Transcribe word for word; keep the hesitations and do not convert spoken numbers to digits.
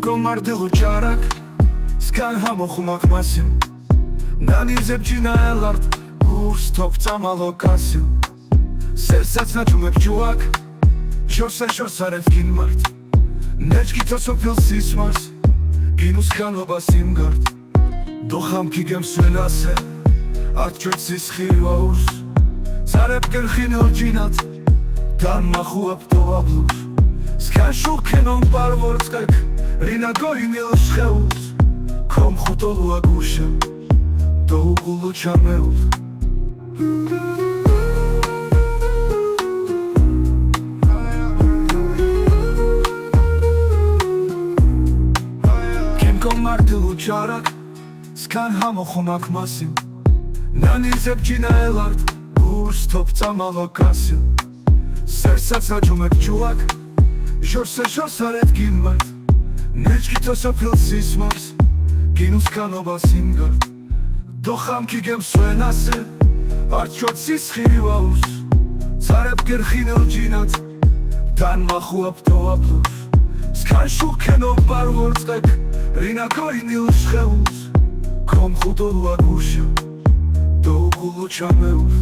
გომარდილ უჯარაკ, სქან ჰამოხუმაკ მასიმ. ნანიზე ბჯინა ელარდ, გურს თოფ წამალო კასიმ. სერსაცნა ჯუმეკ ჯუაკ, ჟორსა ჟორს არეფ გინმართ. ნეჭკითო სოფილ სისმარს, გინუს ქანობა სიმგარდ. დოხამ ქიგემს ვენასე, ართჩოჩ სისხირი ვაურს. წარებ გერხინილ ჯინათ, დანმახუაპ დოაბლუს. სქან შუქენონ პარვორ წკეკ, რინა გოინილ შხეულს. ქომხუტოლუა გუშა, დოუგულო ჩამეულ. გემ გომარდილ უჯარაკ, სქან ჰამოხუმაკ მასიმ. ნანიზე ბჯინა ელარდ, გურს თოფ წამალო კასიმ. სერსაცნა ჯუმეკ ჯუაკ, ჟორსა ჟორს არეფ გინმართ. ნეჭკითო სოფილ სისმარს, გინუს ქანობა სიმგარდ. დოხამ ქიგემს ვენასე, ართჩოჩ სისხირი ვაურს. წარებ გერხინილ ჯინათ, დანმახუაპ დოაბლუს. სქან შუქენონ პარვორ წკეკ, რინა გოინილ შხეულს. ქომხუტოლუა გუშა, დოუგულო ჩამეულ.